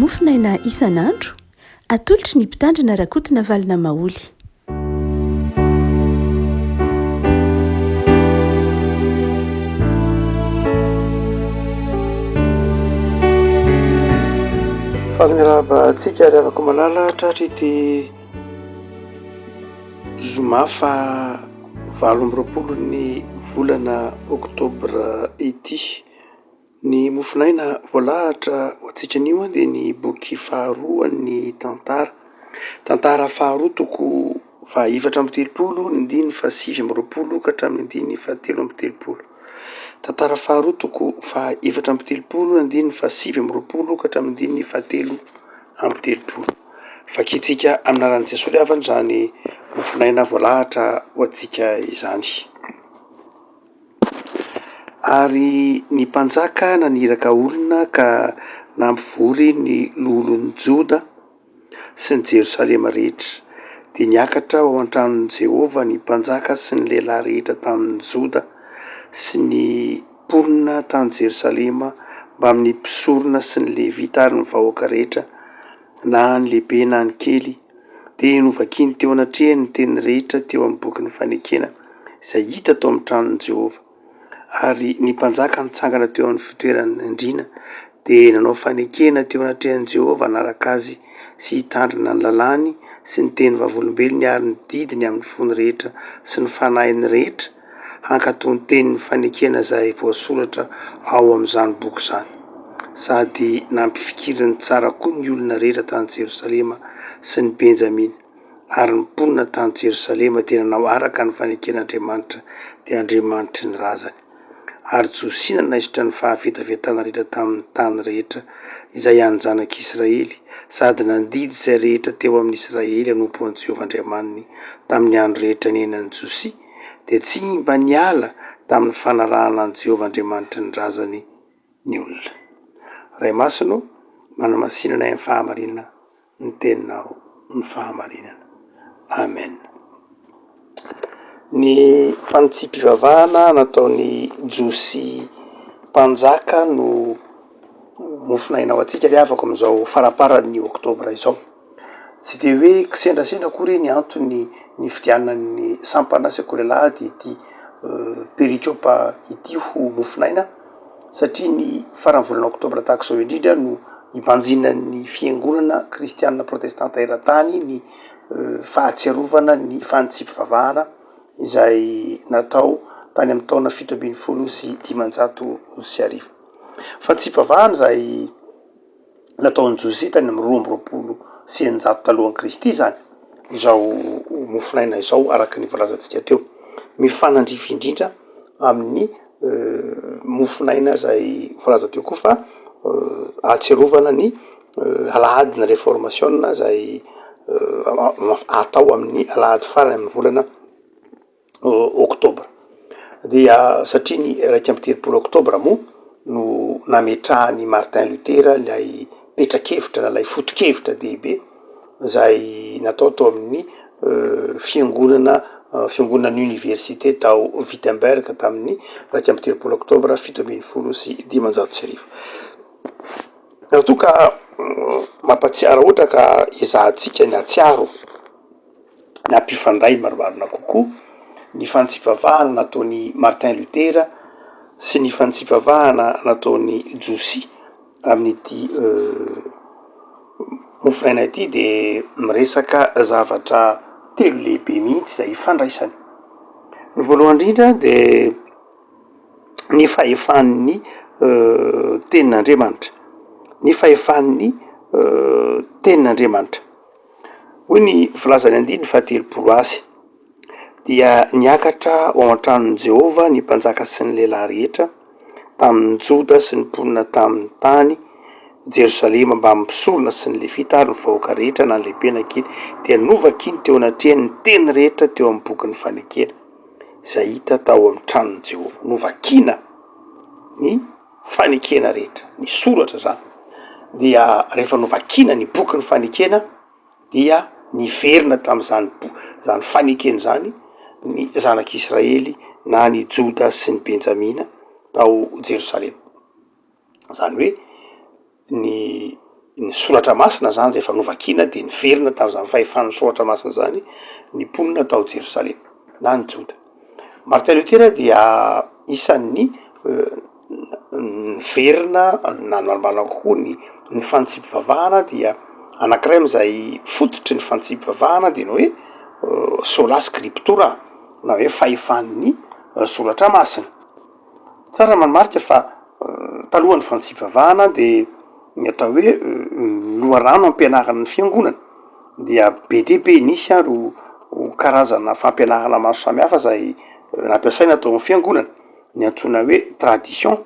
Mofonaina isan'andro, atolotry ny Mpitandrina Rakotonavalona Maholy. Faly miarahaba antsika ry havako malala tratry ity zoma faha 28 ny volana oktobra ity. Ny mofonaina voalahatra ho antsika anio dia ny boky faharoan'ny tantara. Tantara faharoa toko faha 34 ny andininy faha 29 ka hatramin'ny andininy faha 33. Tantara faharoa toko faha 34 ny andininy faha 29 ka hatramin'ny andininy faha 33. Vakintsika amin'ny anaran'i Jesoa ry havana izany mofonaina voalahatra ho antsika izany. Ary ny mpanjaka naniraka olona ka nampivory ny loholon'i Joda sy ny Jerosalema rehetra. Dia niakatra ho ao an-tranon'i Jehovah ny mpanjaka sy ny lehilahy rehetra tamin'i Joda sy ny mponina tany Jerosalema mbamin'ny mpisorona sy ny Levita ary ny vahoaka rehetra, na ny lehibe na ny kely. Dia novakiny teo anatrehany ny teny rehetra teo amin'ny bokin'ny fanekena izay hita tao amin'ny tranon'i Jehovah. Ary ny mpanjaka nitsangana teo amin'ny fitoeran'ny andriana dia nanao fanekena teo anatrehan'i Jehovah hanaraka azy sy hitandrina ny lalàny sy ny teny vavolombelony ary ny didiny amin'ny fony rehetra sy ny fanahiny rehetra, hankatò ny tenin'ny fanekena izay voasoratra ao amin'izany boky izany. Sady nampifikiriny tsara koa ny olona rehetra tany Jerosalema sy ny Benjamina, ary ny mponina tany Jerosalema dia nanao araka ny faneken'Andriamanitra, dia Andriamanitry ny razany. Ary Josia nanaisotra ny fahavetavetana rehetra tamin'ny tany rehetra izay an'ny zanak'Israely, sady nandidy izay rehetra teo amin'i Israely hanompo an'i Jehovah Andriamaniny tamin'ny andro rehetra niainan'i Josia, dia tsy mba niala tamin'ny fanarahana an'i Jehovah Andriamanitry ny razany ny olona. Ray Masina ô, manamasina anay amin'ny fahamarinana ny teninao ny fahamarinana. Amen. Ny fanitsiam-pivavahana nataon'i Josia mpanjaka no mofonaina ho antsika ry havako amin'izao faramparan'ny oktobra izao. Tsy dia hoe kisendrasendra akory ny antony nifidianan'ny sampana sekoly alahady ity perikopa ity ho mofonaina satria ny faran'ny volana oktobra tahaka izao indrindra no hibanjinan'ny fiangonana kristianina protestanta eran-tany ny fahatsiarovana ny fanitsiam-pivavahana izay natao tany amin'ny taona 1517. Fanitsiam-pivavahana izay nataon'i Josia tany amin'ny 622 talohan'i Kristy izany izao mofonaina izao araka ny voalazantsika teo. Mifanandrify indrindra amin'ny mofonaina izay voalaza teo koa fa ahatsiarovana ny alahadin'ny reformasiona izay atao amin'ny alahady farany amin'ny volana oktobra. Dia satria ny 31 oktobra moa no nametrahan'i Martin Luther ilay petra-kevitra na ilay foto-kevitra dehibe izay natao tao amin'ny fiangonana fiangonan'ny oniversite tao Wittenberg tamin'ny 31 oktobra 1517. Raha toa ka mampahatsiaro raha ohatra ka ezahantsika ny hahatsiaro na hampifandray marimarina kokoa ny fantsipavahana nataon'i Martin Luther sy ny fantsipavahana nataon'i Josia amin'ity mofonaina ity de miresaka zavatra telo lehibe mihitsy izay ifandraisany. Ny voalohany indrindra de ny fahefan'ny tenin'Andriamanitra, ny fahefan'ny tenin'Andriamanitra. Hoy ny filazan'ny andininy faha-30 azy, Dia niakatra ho ao an-tranon'i Jehovah ny mpanjaka sy ny lehilahy rehetra tamin'ny Joda sy ny mponina tamin'ny tany Jerosalema mbamin'ny mpisorona sy ny Levita ary ny vahoaka rehetra na ny lehibe na kely, dia novakiny teo anatrehany ny teny rehetra teo amin'ny bokin'ny fanekena izay hita tao amin'ny tranon'i Jehovah. Novakina ny fanekena rehetra, ny soratra izany dia rehefa novakina ny bokin'ny fanekena dia niverina tamin'izany bo- zany fanekena izany ny zanak'Israely na ny Joda sy ny Benjamina tao Jerosalema. Izany hoe ny. Ny soratra masina zany rehefa novakina de niverina tamin'izany fahefan'ny soratra masina zany ny mponina tao Jerosalema na ny Joda. Martin Luther dia isan'ny niverina nanamarina kokoa ny ny fanitsipivavahana dia anankiray am'izay fototry ny fanitsipivavahana de ny hoe sola scriptura na hoe fahefan'ny soratra masina. Tsara ny manamarika fa talohan'ny fanitsipivavahana de ny atao hoe loharano ampianarana ny fiangonana dia be dia be nisy ary ho karazana fampianarana maro samihafa zay nampiasaina tao amin'ny fiangonana, ny antsoina hoe tradition,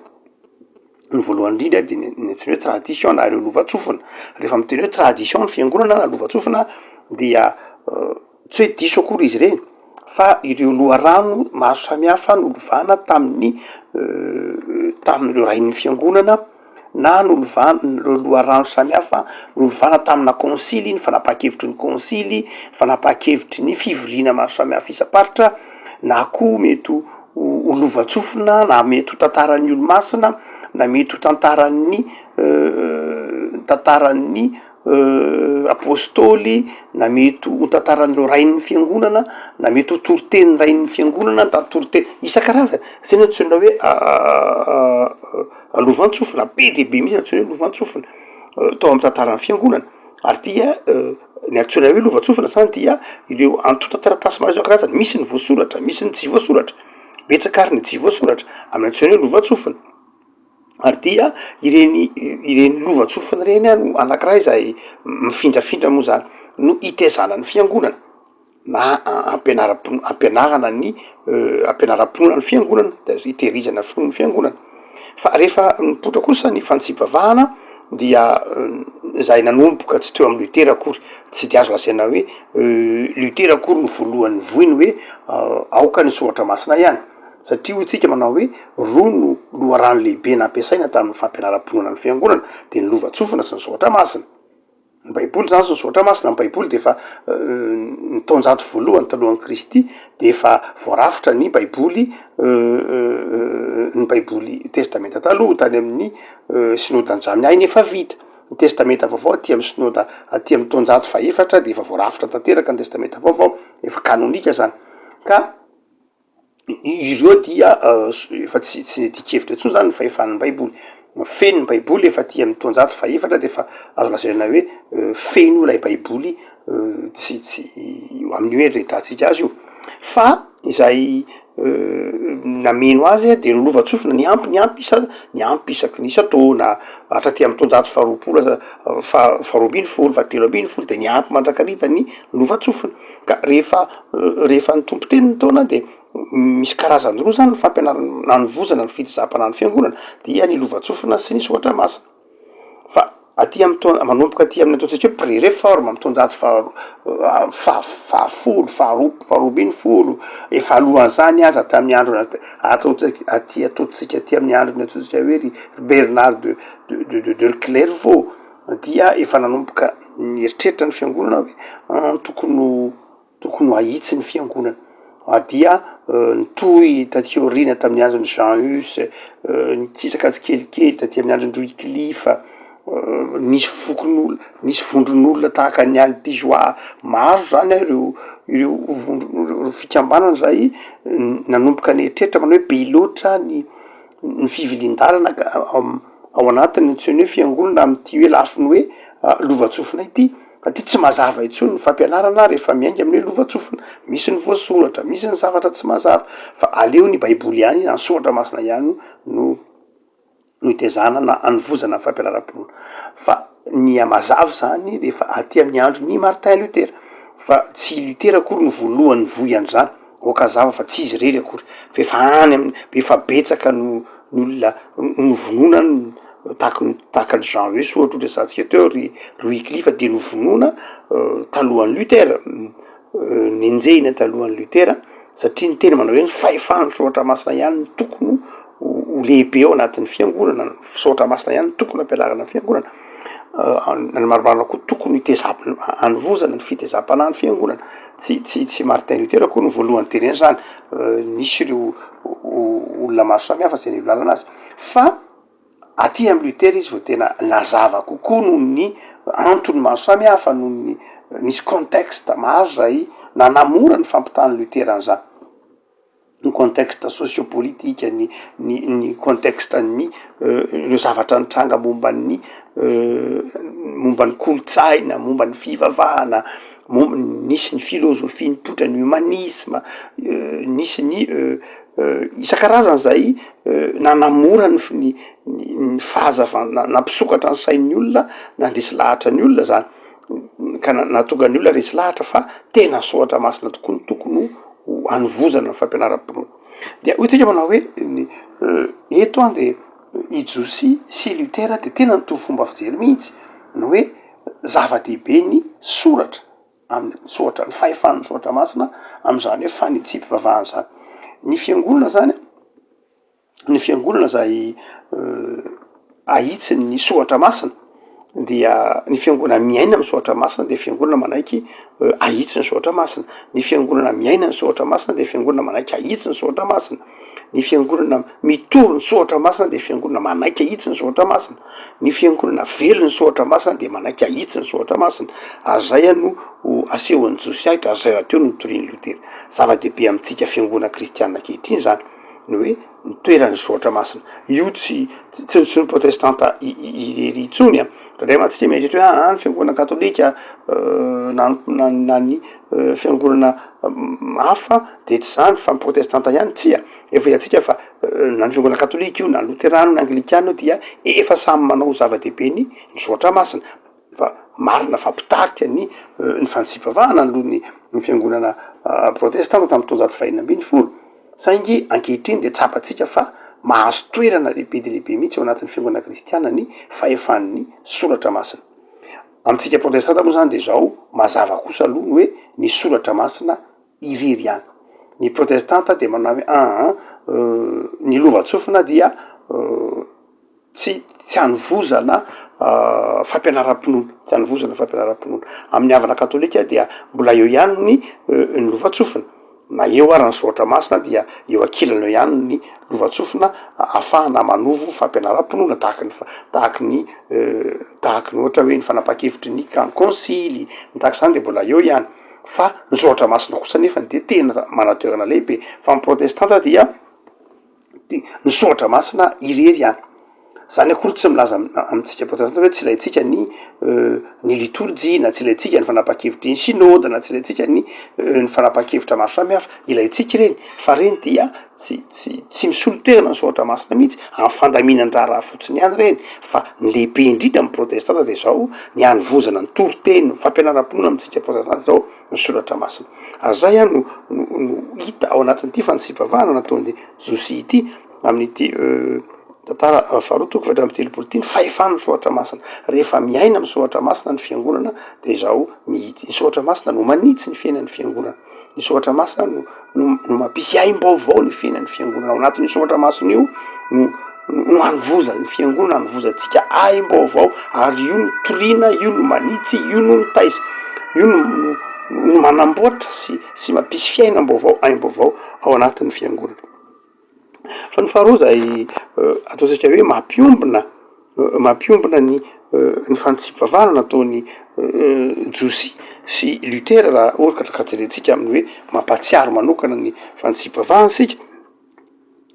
ny voalohany indrindra de ny ny antsoina hoe tradition na ireo lovantsofina, rehefa miteny hoe tradition ny fiangonana na lovantsofina dia tsy hoe diso akory izy ireny fa ireo loharano maro samihafa nolovana tamin'ny tamin'ireo rain'ny fiangonana na nolovan- ireo loharano samihafa nolovana tamina kônsily, ny fanapahan-kevitry ny kônsily, fanapahan-kevitry ny fivoriana maro samihafa isam-paritra na koa mety ho ho lovantsofina na mety ho tantaran'ny olo-masina na mety ho tantaran'ny tantaran'ny Apôstôly, na mety ho tantaran'ireo rain'ny fiangonana, na mety ho toritenin'ny rain'ny fiangonana, na toriteny isan-karazany, zay no antsoina hoe lovantsofina, be dia be mihitsy ny antsoina hoe lovantsofina tao amin'ny tantaran'ny fiangonana, ary dia ny antsoina hoe lovantsofina zany dia ireo antontan-taratasy maro isan-karazany, misy ny voasoratra, misy ny tsy voasoratra, betsaka ary ny tsy voasoratra amin'ny antsoina hoe lovantsofina. Ary dia ireny ireny lovantsofina ireny a no anankiray izay mifindrafindra moa zany no itezana ny fiangonana na ampianaram-pino- ampianarana ny ampianaram-pinoana ny fiangonana de itehirizana finoan'ny fiangonana. Fa rehefa nipoitra kosa ny fanitsipavahana dia zay nanomboka tsy teo amy Lotera akory, tsy de azo lazaina hoe Lotera akory no voalohany nivoy ny hoe aoka ny soratra masina ihany. Satria hoy tsika manao hoe roa no loharano lehibe nampiasaina tamin'ny fampianaram-pinoana ny fiangonana, dia ny lovantsofina sy ny soratra masina. Ny baiboly zany sy ny soratra masina, ny baiboly dia efa ny taonjato voalohany talohan'i Kristy dia efa voarafitra ny baiboly ny baiboly testamenta taloha tany amin'ny synodan'i Jamnia efa vita. Ny testamenta vaovao aty amin'ny synoda aty amin'ny taonjato fahefatra dia efa voarafitra tanteraka ny testamenta vaovao, efa kanonika zany. Ka ireo dia efa tsy tsy niadian-kevitra intsony zany ny fahefan'ny baiboly, feno ny baiboly efa aty amin'ny taonjato fahefatra de efa azo lazaina hoe feno ilay baiboly tsy tsy amin'ny hoe rehitantsika azy io, fa izay nameno azy de ireo lovantsofina niampy niampy isa niampy isaky ny isan-taona hatraty amin'ny taonjato faharoapolo aza faha- faharoa ambinifolo fahatelo ambinifolo de niampy mandrakariva ny lovantsofina. Ka rehefa rehefa nitompo teny ny taona de misy karazany roa zany ny fampianarana nanovozana ny fitezam-panahin'ny fiangonana dia ny lovantsofina sy ny soratra masina. Fa aty amin'ny taona manomboka aty amin'ny ataontsika hoe pré-réforme amin'ny taonjato faha- faha- fahafolo faharoa faharoa ambinifolo, efa alohan'izany aza tamin'ny andro ataontsika aty ataontsika aty amin'ny andron'ny antsointsika hoe ry Bernard de de de de Clairvaux dia efa nanomboka nieritreritra ny fiangonana hoe tokony ho tokony ho ahitsy ny fiangonana, ary dia nitohy taty aoriana tamin'ny andron'i Jean Hus, nikisaka tsikelikely taty amin'ny andron'i Wycliffe, nisy fokonolona nisy vondron'olona tahaka ny Albigeois, maro zany an ireo ireo vondron'olona ireo fikambanana zay nanomboka nieritreritra manao hoe be loatra ny ny fivilian-dalana ka ao anatin'ny antsoina hoe fiangonana amin'ity hoe lafiny hoe lovantsofina ity, satria tsy mazava intsony ny fampianarana rehefa miainga amin'ny hoe lovantsofina, misy ny voasoratra, misy ny zavatra tsy mazava, fa aleo ny baiboly ihany na ny soratra masina ihany no no itezana na anovozana ny fampianaram-pinoana, fa ny mazava zany rehefa aty amin'ny andron'i Martin Luther, fa tsy i Luther akory no voalohany nivoy an'izany. Aoka hazava fa tsy izy irery akory fa efa any amin'ny efa betsaka no ny olona novonoina tahaka ny tahaka an'i Jean Hus ohatra noresahantsika teo ry ry Wycliffe dia novonoina talohan'i Luther, nenjehina talohan'i Luther satria ny teny manao hoe ny fahefan'ny soratra masina ihany no tokony ho lehibe ao anatin'ny fiangonana, ny soratra masina ihany no tokony hampianarana ny fiangonana. Ny marimarina koa tokony hiteza- hanovozana ny fitezam-panahy ny fiangonana, tsy tsy tsy Martin Luther akory no voalohany niteny an'izany, nisy ireo olona maro samihafa zay nivolalana azy fa. Aty amin'i Luther izy vao tena nazava kokoa noho ny antony maro samihafa, noho ny nisy contexte maro zay nanamora ny fampitan'i Luther an'izany. Ny contexte socio-politique, ny ny ny contexte ny ireo zavatra nitranga momba ny momba ny kolontsaina, momba ny fivavahana, momba nisy ny filôzôfia nipoitra, ny humanisme, nisy ny isan-karazany zay nanamora ny ny ny fahazavana, nampisokatra ny sain'ny olona, nandresy lahatra ny olona zany, ka nahatonga ny olona resy lahatra fa tena soratra masina tokoa no tokony ho hanovozana ny fampianaram-pinoana. Dia hoy tsika manao hoe ny eto an de i Josia sy Luther de tena nitovy fomba fijery mihitsy, ny hoe zava-dehibe ny soratra amin'ny soratra, ny fahefan'ny soratra masina am'zany hoe fanitsiam-pivavahana zany. Ny fiangonana zany an, ny fiangonana izay ahitsin'ny soratra masina dia ny fiangonana miaina amin'ny soratra masina dia fiangonana manaiky ahitsy ny soratra masina, ny fiangonana miaina ny soratra masina dia fiangonana manaiky ahitsy ny soratra masina, ny fiangonana mitory ny soratra masina dia fiangonana manaiky ahitsy ny soratra masina, ny fiangonana velon'ny soratra masina dia manaiky ahitsy ny soratra masina, ary zay no asehon'i Josia eto ary zay rahateo no notorian'i Lotera. Zava-dehibe amintsika fiangonana kristiana ankehitriny zany. ny hoe ny toeran'ny soratra masina. Io tsy tsy tsy ny protestanta irery intsony an, indraindray mantsy tsika mieritreritra hoe aa ny fiangonana katolika na na na ny fiangonana hafa de tsy zany fa ny protestanta ihany, tsia, efa hitantsika fa na ny fiangonana katolika io na loterana na anglikana io dia efa samy manao ho zava-dehibe ny ny soratra masina. Fa marina fa mpitarika ny ny fantsipavahana aloha ny ny fiangonana protestanta tamin'ny taonjato fahenina ambin'ny folo, saingy ankehitriny de tsapantsika fa mahazo toerana lehibe dia lehibe mihitsy ao anatin'ny fiangonana kristiana ny fahefan'ny soratra masina. Amintsika protestanta moa zany de zao mazava kosa aloha ny hoe ny soratra masina irery ihany. Ny protestanta de manao hoe aa ny lovantsofina dia tsy tsy anovozana fampianaram-pinoana, tsy anovozana fampianaram-pinoana. Amin'ny havana katolika dia mbola eo ihany ny ny lovantsofina, na eo ara ny soratra masina dia eo ankilany eo ihany ny lovantsofina ahafahana manovo fampianaram-pinoana tahaky ny fa- tahaky ny tahaky ny ohatra hoe ny fanapahan-kevitry ny kan- kônsily, ny tahaka izany de mbola eo ihany, fa ny soratra masina kosa nefany de tena manan-toerana lehibe, fa ny protestanta dia. de ny soratra masina irery ihany. Zany akory tsy milaza amintsika protestanta hoe tsy ilaintsika ny ny litorjia na tsy ilaintsika ny fanapahan-kevitry ny synoda na tsy ilaintsika ny ny fanapahan-kevitra maro samihafa, ilaintsika ireny fa reny dia tsy tsy tsy misolo toerana ny soratra masina mihitsy, amin'ny fandaminan-draharaha fotsiny ihany ireny fa ny lehibe indrindra amin'ny protestanta de zao ny hanovozana ny toriteny, ny fampianaram-pinoana amintsika protestanta zao ny soratra masina. Ary zay no no no hita ao anatin'ity fantsipavahana nataon'i Josia ity amin'ity tantara faharoa toko faha 34 ity, ny fahefan'ny soratra masina. Rehefa miaina amin'ny soratra masina ny fiangonana de izao mihitsy, ny soratra masina no manitsy ny fiainan'ny fiangonana, ny soratra masina no no no mampisy aim-baovao ny fiainan'ny fiangonana. Ao anatin'io soratra masina io no no anovozan'ny fiangonana, anovozantsika aim-baovao ary io no toriana, io no manitsy, io no mitaiza, io no no no manamboatra sy sy mampisy fiainam-baovao, aim-baovao ao anatin'ny fiangonana. Fa ny faharoa izay ataontsika hoe mampiombona mampiombona ny ny fanitsipivavahana nataon'i Josia sy Luther raha ohatra ka jerentsika amin'ny hoe mampahatsiaro manokana ny fanitsipivavahana isika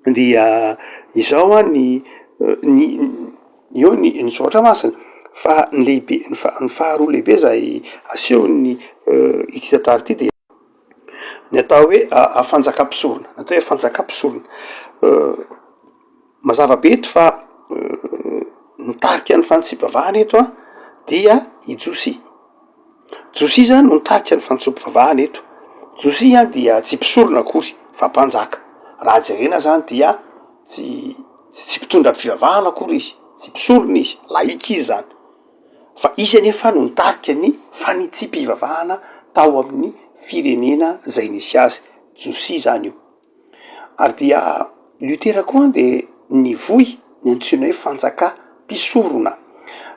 dia izao an ny ny eo ny ny soratra masina fa ny lehibe ny faha- ny faharoa lehibe izay asehon'ny ity tantara ity dia ny atao hoe fanjakam-pisorona, ny atao hoe fanjakam-pisorona. Mazava be eto fa nitarika ny fanitsipavahana eto an dia i Josia. Josia zany no nitarika ny fantsom-pivavahana eto. Josia dia tsy mpisorona akory fa mpanjaka. Raha jerena zany dia tsy tsy mpitondra fivavahana akory izy, tsy mpisorona izy, laïka izy zany. Fa izy anefa no nitarika ny fanitsiam-pivavahana tao amin'ny firenena zay nisy azy. Josia zany io. Ary dia Luther koa dia nivoy ny antsoina hoe fanjakam-pisorona.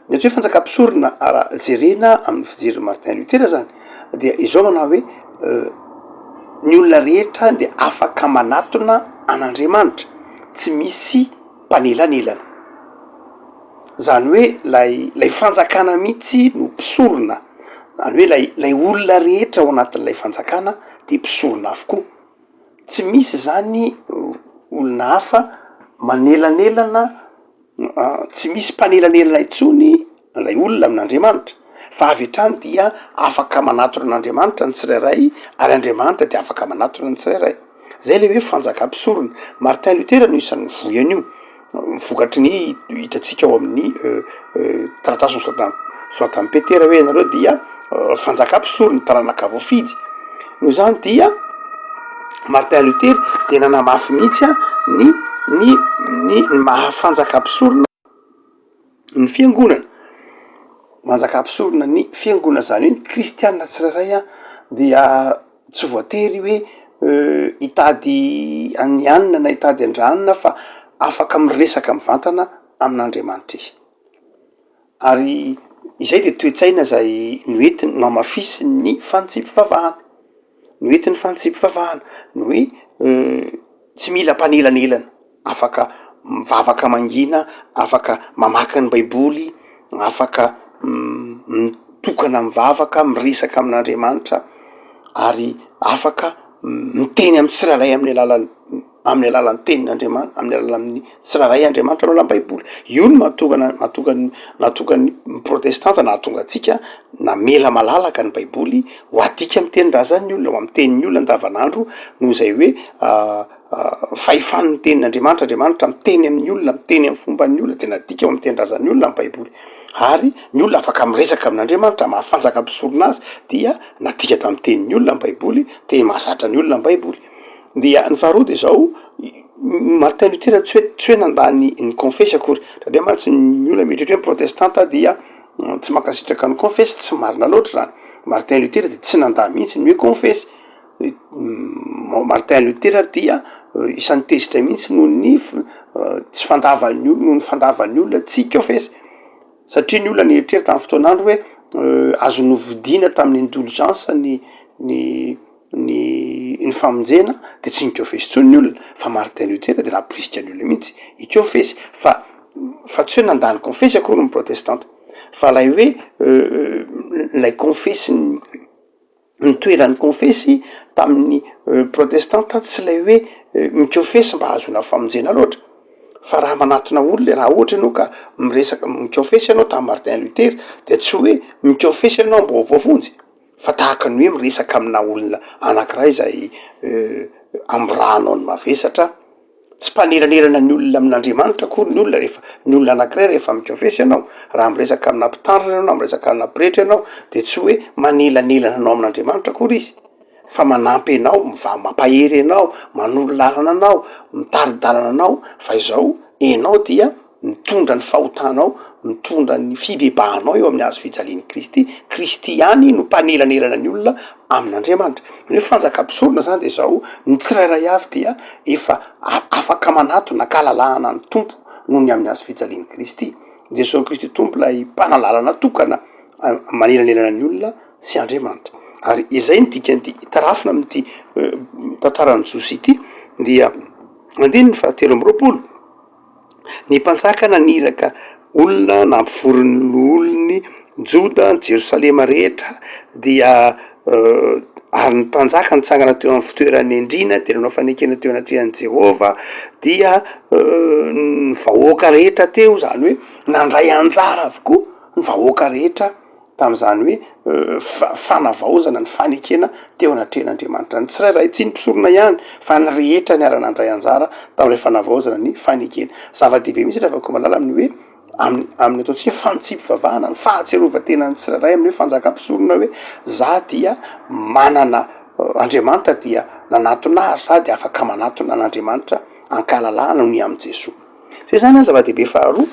Ny atao hoe fanjakam-pisorona raha jerena amin'ny fijerin'i Martin Luther zany dia izao manao hoe ny olona rehetra dia afaka manatona an'Andriamanitra, tsy misy mpanelanelana. Zany hoe lay lay fanjakana mihitsy no mpisorona, zany hoe lay lay olona rehetra ao anatin'ilay fanjakana de mpisorona avokoa. Tsy misy zany olona hafa manelanelana, tsy misy mpanelanelana intsony ilay olona amin'Andriamanitra fa avy hatrany dia afaka manatona an'Andriamanitra ny tsirairay ary Andriamanitra dia afaka manatona ny tsirairay. Zay le hoe fanjakam-pisorona. Martin Luther no isan'ny nivoy an'io, vokatry ny hitantsika ao amin'ny taratasy nosoratany nosoratan'i Petera hoe ianareo dia fanjakam-pisorona, taranaka voafidy. Noho izany dia Martin Luther dia nanamafy mihitsy ny ny ny maha fanjakam-pisorona. Ny fiangonana, manjaka mpisorona ny fiangonana zany hoe ny kristianina tsirairay an dia tsy voatery hoe hitady an'i anona na hitady an-dranona fa afaka miresaka mivantana amin'Andriamanitra izy, ary izay de toe-tsaina zay noentiny nohamafisin'ny fanim-pivavahana, noentin'ny fanim-pivavahana ny hoe tsy mila mpanelanelana. Afaka mivavaka mangina, afaka mamaky ny baiboly, afaka mitokana mivavaka, miresaka amin'Andriamanitra ary afaka miteny amin'ny tsirairay amin'ny alalan'ny amin'ny alalan'ny tenin'Andriamanitra, amin'ny alalan'ny tsirairay Andriamanitra amin'ny alalan'ny baiboly. Io no mahatonga na- mahatonga ny nahatonga ny protestanta nahatonga antsika namela malalaka ny baiboly ho adika amin'ny tenin-drazan'ny olona, ho amin'ny tenin'ny olona andavanandro noho izay hoe fahefan'ny tenin'Andriamanitra, Andriamanitra miteny amin'ny olona, miteny amin'ny fomban'ny olona, dia nadika ao amin'ny tenin-drazan'ny olona ny baiboly, ary ny olona afaka miresaka amin'Andriamanitra, maha fanjaka mpisorona azy, dia nadika tamin'ny tenin'ny olona ny baiboly, teny mahazatra ny olona ny baiboly. Dia ny faharoa dia izao, Martin Luther tsy hoe tsy hoe nandà ny ny konfesy akory, indraindray mantsy ny olona mieritreritra hoe ny protestanta dia tsy mankasitraka ny konfesy, tsy marina loatra izany, Martin Luther dia tsy nandà mihitsy ny hoe konfesy. Martin Luther dia isan'ny tezitra mihitsy noho ny tsy fandavan'ny olona, noho ny fandavan'ny olona tsy hikofesy, satria ny olona nieritreritra tamin'ny fotoan'andro hoe azo novidiana tamin'ny indulgence ny ny ny ny famonjena de tsy nikofesy intsony ny olona, fa Martin Luther dia namporisika ny olona mihitsy hikofesy fa fa tsy hoe nandà ny konfesy akory ny protestanta fa ilay hoe ilay konfesy ny toeran'ny konfesy tamin'ny protestanta tsy ilay hoe mikofesy mba hahazoana famonjena loatra fa raha manatona olona raha ohatra ianao ka miresaka mikofesy ianao tamin'i Martin Luther de tsy hoe mikofesy ianao mba ho voavonjy fa tahaka ny hoe miresaka amina olona anankiray zay amborahanao ny mavesatra. Tsy mpanelanelana ny olona amin'Andriamanitra akory ny olona rehefa, ny olona anankiray rehefa mikonfesy ianao, raha miresaka amina mpitandrina ianao na miresaka amina pretra ianao de tsy hoe manelanelana anao amin'Andriamanitra akory izy fa manampy anao, miva- mampahery anao, manoro lalana anao, mitari-dalana anao fa izao ianao dia mitondra ny fahotanao, mitondra ny fibebahanao eo amin'ny hazo fijalian'i Kristy, Kristy ihany no mpanelanelana ny olona amin'Andriamanitra. Ny hoe fanjakam-pisorona zany de zao, ny tsirairay avy dia efa afaka manatona an-kalalahana ny Tompo noho ny amin'ny hazo fijalian'i Kristy. Jesoa Kristy Tompo ilay mpanalalana tokana manelanelana ny olona sy Andriamanitra. Ary izay no dikan'ity tarafina amin'ity tantaran'i Josia ity dia andininy fahatelo amby 20. Ny mpanjaka naniraka olona nampivory ny loholon'i Joda ny Jerosalema rehetra dia ary ny mpanjaka nitsangana teo amin'ny fitoeran'ny andriana dia nanao fanekena teo anatrehan'i Jehovah dia ny vahoaka rehetra teo izany hoe nandray anjara avokoa ny vahoaka rehetra tamin'izany hoe fanavaozana ny fanekena teo anatrehan'Andriamanitra. Ny tsirairay, tsy ny mpisorona ihany fa ny rehetra niara-nandray anjara tamin'ilay fanavaozana ny fanekena. Zava-dehibe mihitsy ry havako malala amin'ny hoe amin'ny amin'ny ataontsika hoe fanompoam-pivavahana, ny fahatsiarovan-tenan'ny tsirairay amin'ny hoe fanjakam-pisorona hoe za dia manana Andriamanitra dia nanatona ahy sady afaka manatona an'Andriamanitra an-kalalahana noho ny amin'i Jesoa. Zay zany an zava-dehibe faharoa,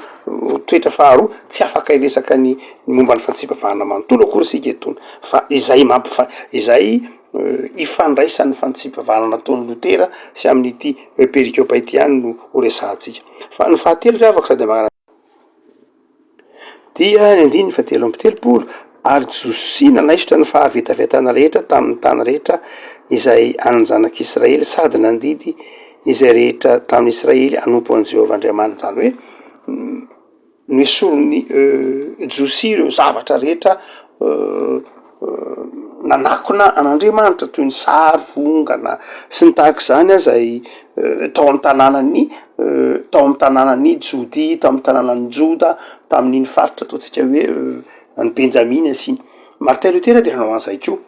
toetra faharoa, tsy afaka hiresaka ny momba ny fantsipavahana manontolo akory isika etoana, fa izay mampifa- izay ifandraisan'ny fantsipavahana nataon'i Lotera sy amin'ity perikopa ity ihany no ho resahantsika. Fa ny fahatelo ry havako sady manaraka. Dia ny andininy fahatelo amby 30, Ary Josia nanaisotra ny fahavetavetana rehetra tamin'ny tany rehetra izay an'ny zanak'Israely sady nandidy izay rehetra tamin'Israely hanompo an'i Jehovah Andriamaniny. Izany hoe. Nesorin'i Josia ireo zavatra rehetra nanakona an'Andriamanitra toy ny sary vongana sy ny tahaka izany izay tao amin'ny tanànan'i tao amin'ny tanànan'i Jodia, tao amin'ny tanànan'i Joda, tamin'iny faritra ataontsika hoe any Benjamina sy iny. Martin Luther dia nanao an'izay koa.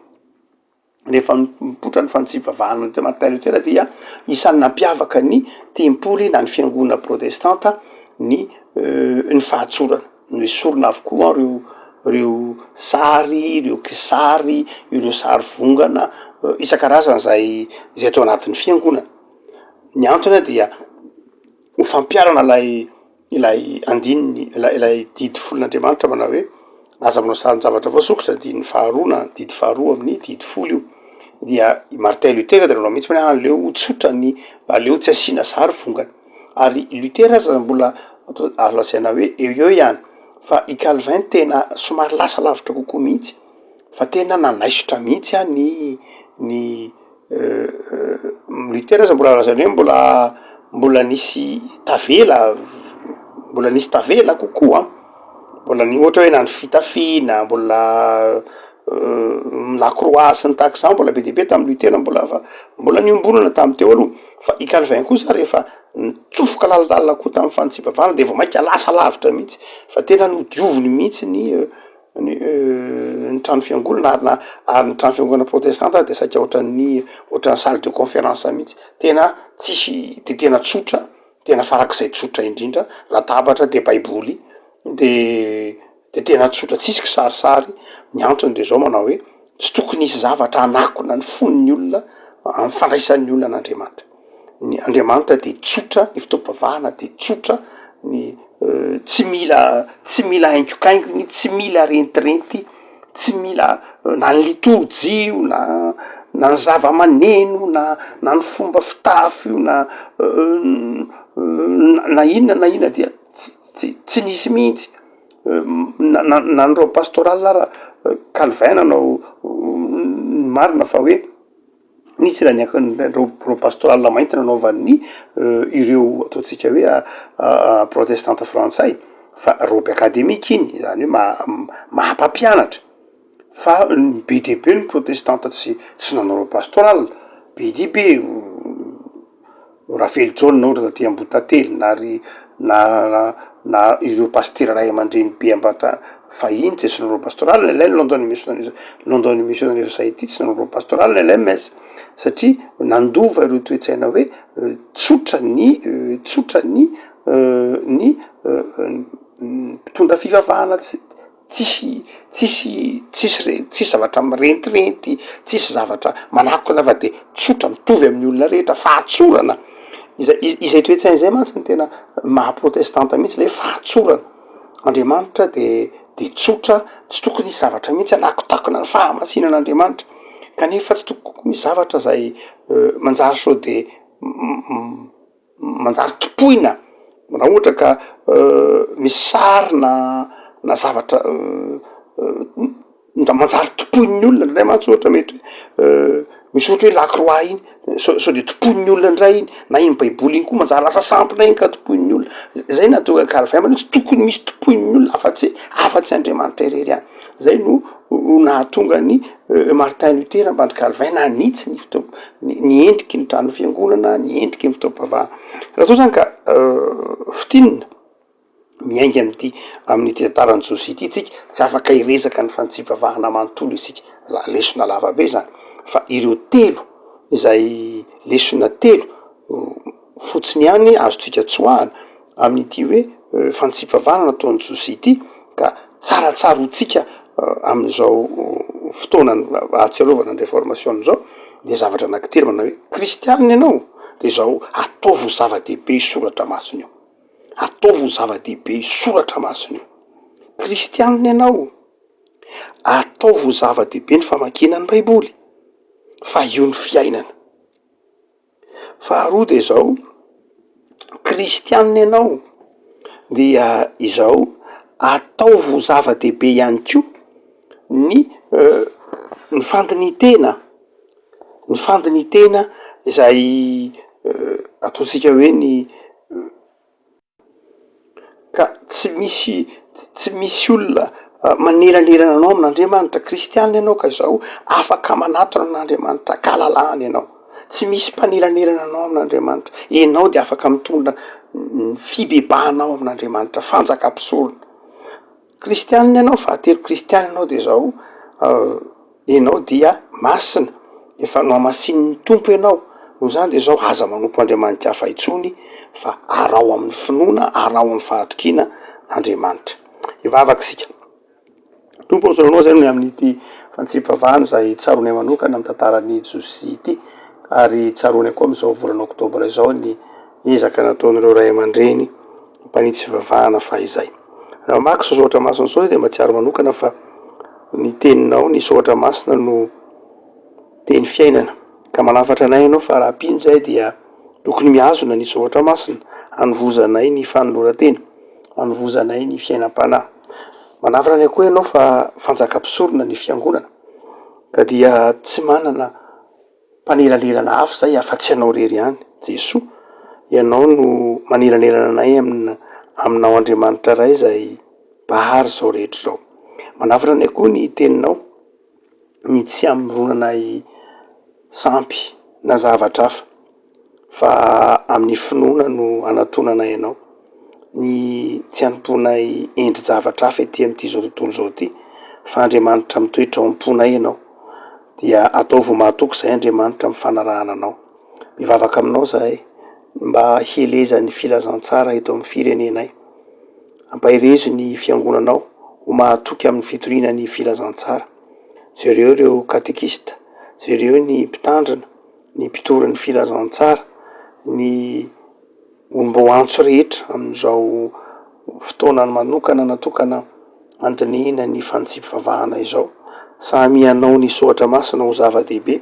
Rehefa nipoitra ny fantsivavahana teo Martin Luther dia isan'ny nampiavaka ny tempoly na ny fiangonana protestanta ny ny fahatsorana. Noesorina avokoa ireo ireo sary, ireo kisary, ireo sary vongana isan-karazany izay izay tao anatin'ny fiangonana. Ny antony dia ho fampiharana ilay ilay andininy, ilay ilay didy folon'Andriamanitra manao hoe aza manao sarin-javatra voasokitra, andininy faharoa na didy faharoa amin'ny didy folo io, dia i Martin Luther dia nanao mihitsy hoe aleo tsotra ny aleo tsy asiana sary vongana, ary i Luther aza mbola atao azo lazaina hoe eo eo ihany fa i Calvin tena somary lasa lavitra kokoa mihitsy fa tena nanaisotra mihitsy an ny ny Luther aza mbola lazaina hoe mbola mbola nisy tavela, mbola nisy tavela kokoa an, mbola ny ohatra hoe na ny fitafiana, mbola lakroa sy ny tahaka izany mbola be dia be tamin'i Luther mbola fa mbola niombonana tamin'ny teo aloha, fa i Calvin kosa rehefa nitsofoka lalindalina koa tamin'ny fanitsipavana de vao mainka lasa lavitra mihitsy fa tena nodioviny mihitsy ny ny ny trano fiangonana ary na ary ny trano fiangonana protestanta de saika ohatran'ny ohatran'ny salle de conférence mihitsy, tena tsisy de tena tsotra, tena farak'izay tsotra indrindra, latabatra de baiboly de de tena tsotra tsisy kisarisary, ny antony de zao manao hoe tsy tokony hisy zavatra hanakona ny fon'ny olona am'fandraisan'ny olona an'Andriamanitra. Ny Andriamanitra de tsotra, ny fotoam-pivavahana de tsotra, ny tsy mila tsy mila haingokaingony, tsy mila rentirenty, tsy mila na ny litorjia io na na ny zava-maneno na na ny fomba fitafy io na na inona na inona dia tsy tsy tsy nisy mihitsy na na na ny robe pastorale ara Calvin nanao ny marina fa hoe Nisy raha ny akan- robe robe pastorale mainty nanaovan'ny ireo ataontsika hoe protestanta frantsay fa robe akademika iny, zany hoe maha maha mpampianatra fa ny be dia be ny protestanta tsy tsy nanao robe pastorale, be dia be. Ravelojaona ohatra taty Ambohitantely na ry na na ireo pasitera ray aman-dreny be ambata fahiny tsy nanao robe pastorale ilay London Missionary London Missionary Society tsy nanao robe pastorale LMS satria nandova ireo toe-tsaina hoe tsotra ny tsotra ny ny mpitondra fivavahana tsy Tsisy tsisy tsisy re tsisy zavatra mirentirenty, tsisy zavatra manakona fa de tsotra mitovy amin'ny olona rehetra, fahatsorana, izay izay toe-tsaina izay mantsy no tena maha protestanta mihitsy le hoe fahatsorana, Andriamanitra de de tsotra, tsy tokony hisy zavatra mihitsy hanakotakona ny fahamasinan'Andriamanitra, kanefa tsy tokony koa misy zavatra zay manjary sao de manjary tompoina raha ohatra ka misy sary na na zavatra mba manjary tompoin'ny olona indraindray mantsy ohatra mety hoe misy ohatra hoe lakroa iny sao sao de tompoin'ny olona indray iny na iny baiboly iny koa manjary lasa sampona iny ka tompoin'ny olona, zay nahatonga an'i Calvin manao hoe tsy tokony misy tompoin'ny olona afa-tsy afa-tsy Andriamanitra irery ihany. Zay no nahatonga an'i Martin Luther mba-ndry Calvin nanitsy ny fotoam- ny endriky ny trano fiangonana, ny endriky ny fotoam-pivavahana. Raha toa zany ka fintinina, miainga amin'ity amin'ity tantaran'i Josia ity tsika, tsy afaka hiresaka ny fanitsipavahana manontolo isika, la- lesona lava be zany, fa ireo telo izay lesona telo fotsiny ihany azontsika tsoahana amin'ity hoe fanitsipavahana nataon'i Josia ity ka tsara-tsaroantsika amin'izao fotoana ahatsiarovana ny reformation izao dia zavatra anankitelo manao hoe kristianina ianao de izao ataovy ho zava-dehibe io soratra masina io, ataovy ho zava-dehibe io soratra masina io, kristianina ianao ataovy ho zava-dehibe ny famakiana ny baiboly fa io ny fiainana. Faharoa de zao, kristianina ianao dia izao ataovy ho zava-dehibe ihany koa ny ny fandinihin-tena, ny fandinihin-tena izay ataontsika hoe ny. Ka tsy misy tsy misy olona manelanelana anao amin'Andriamanitra. Kristiana ianao ka izao afaka manatona an'Andriamanitra an-kalalahana ianao. Tsy misy mpanelanelana anao amin'Andriamanitra. Ianao dia afaka mitondra ny fibebahanao amin'Andriamanitra, fanjakam-pisorona. Kristiana ianao, fahatelo kristiana ianao de zao, ianao dia masina, efa nohamasinin'ny Tompo ianao, noho izany de zao aza manompo andriamanitra hafa intsony fa araho amin'ny finoana, araho amin'ny fahatokiana Andriamanitra. Hivavaka isika. Tompo ô, misaotra anao zay ny amin'ity fantsipavahana izay tsaroanay manokana amin'ny tantaran'i Josia ity, ary tsaroanay koa amin'izao volana oktobra izao ny ezaka nataon'ireo ray aman-dreny mpanitsy fivavahana fahizay. Raha mamaky izao soratra masina izao dia mahatsiaro manokana fa ny teninao, ny soratra masina no teny fiainana. Ka manafatra anay ianao fa raha mpino izahay dia tokony mihazona ny soratra masina hanovozanay ny fanoloran-tena, hanovozanay ny fiainam-panahy. Manafatra anay koa ianao fa fanjakam-pisorona ny fiangonana ka dia tsy manana mpanelanelana hafa zay afa-tsy Ianao irery ihany, Jesoa, Ianao no manelanelana anay amina Aminao Andriamanitra Ray izay Mpahary izao rehetra izao. Manafatra anay koa ny Teninao, ny tsy hamoronanay sampy na zavatra hafa. Fa amin'ny finoana no anatonanay Anao, ny tsy hanompoanay endri-javatra hafa ety amin'ity izao tontolo izao ity, fa Andriamanitra mitoetra ao am-ponay Ianao, dia ataovy ho mahatoky izahay Andriamanitra amin'ny fanarahana Anao. Mivavaka Aminao izahay mba hielezan'ny filazantsara eto amin'ny firenenay. Ampaherezo ny Fiangonanao ho mahatoky amin'ny fitoriana ny filazantsara. Jereo ireo katekista, jereo ny mpitandrina, ny mpitory ny filazantsara, ny olom-boaantso rehetra amin'izao fotoana manokana natokana handinihina ny fanitsiam-pivavahana izao. Samy hanao ny soratra masina ho zava-dehibe,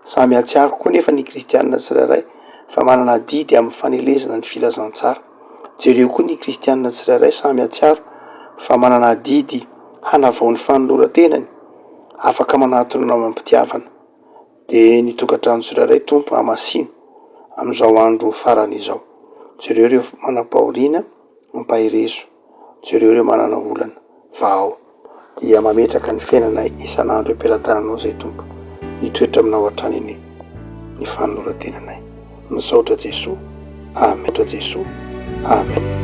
samy hahatsiaro koa nefa ny kristianina tsirairay fa manana adidy amin'ny fanelezana ny filazantsara. Jereo koa ny kristianina tsirairay samy hahatsiaro fa manana adidy hanavao ny fanoloran-tenany, afaka manatona anao amim-pitiavana. Dia ny tokantrano tsirairay Tompo hamasino amin'izao andro farany izao. Jereo ireo manam-pahoriana, ampaherezo. Jereo ireo manana olana, vahao. Dia mametraka ny fiainanay isan'andro eo am-pelatananao izay Tompo. Hitoetra aminao hatrany anie ny fanoloran-tenanay. Misaotra Jesoa. Amen. Misaotra Jesoa. Amen.